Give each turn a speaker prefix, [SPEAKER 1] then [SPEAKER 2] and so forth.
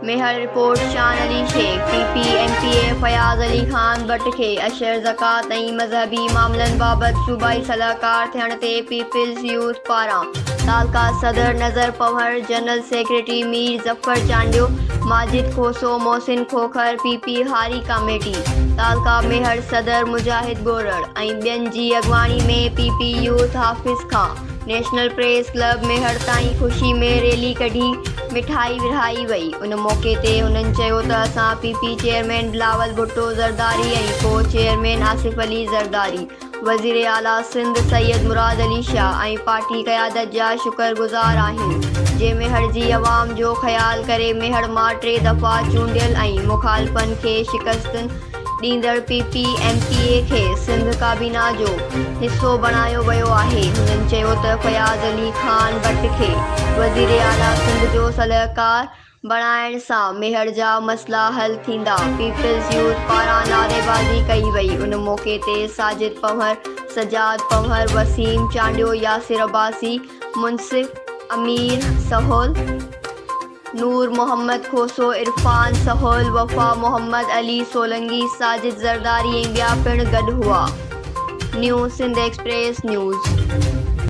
[SPEAKER 1] Mehar, report, Shan Ali Shaikh, P P M P A Fayaz Ali Khan Butt کي عشر، زڪوات ۽ مذهبي معاملن بابت صوبائي صلاحڪار ٿيڻ تي پيپلز يوٿ پاران تعلقه صدر Nazar Panhwar, general secretary Mir Zafar Chandio, Majid Khoso, Mohsin Khokhar, P P هاري ڪاميٽي تعلقه ميهڙ صدر مجاهد ڳورڙ ۽ ٻين جي اڳواڻي ۾ پي پي يوٿ آفيس کان نيشنل پريس ڪلب ميهڙ تائين خوشي ۾ ريلي ڪڍي مٺائي ورهائي وئي. ان موقعي تي هنن چيو ته اسان P P chairman Bilawal Bhutto Zardari ۽ co chairman Asif Ali Zardari, وزيراعليٰ سنڌ سيد مراد علي شاهه ۽ پارٽي قيادت جا شڪر گذار آهيون جنهن ميهڙ جي عوام جو خيال ڪري ميهڙ مان ٽي دفعا چونڊيل ۽ مخالفن کي شڪستن ڏيندڙ P P M P A کي سنڌ ڪابينا جو حصو بڻايو ويو آهي. هنن چيو ته فياض علي خان بٽ کي وزيراعليٰ سنڌ جو صلاحڪار بڻائڻ سان ميهڙ جا مسئلا حل ٿيندا. پيپلز يوٿ پاران نعريبازي ڪئي وئي. ان موقعي تي ساجد پنهور، سجاد پنهور، وسيم چانڊيو، ياسر عباسي، منصف امير سهول، نور محمد کوسو، عرفان سهول، وفا محمد علي سولنگي، ساجد زرداري ۽ ٻيا پڻ گڏ هئا. New Sindh express news.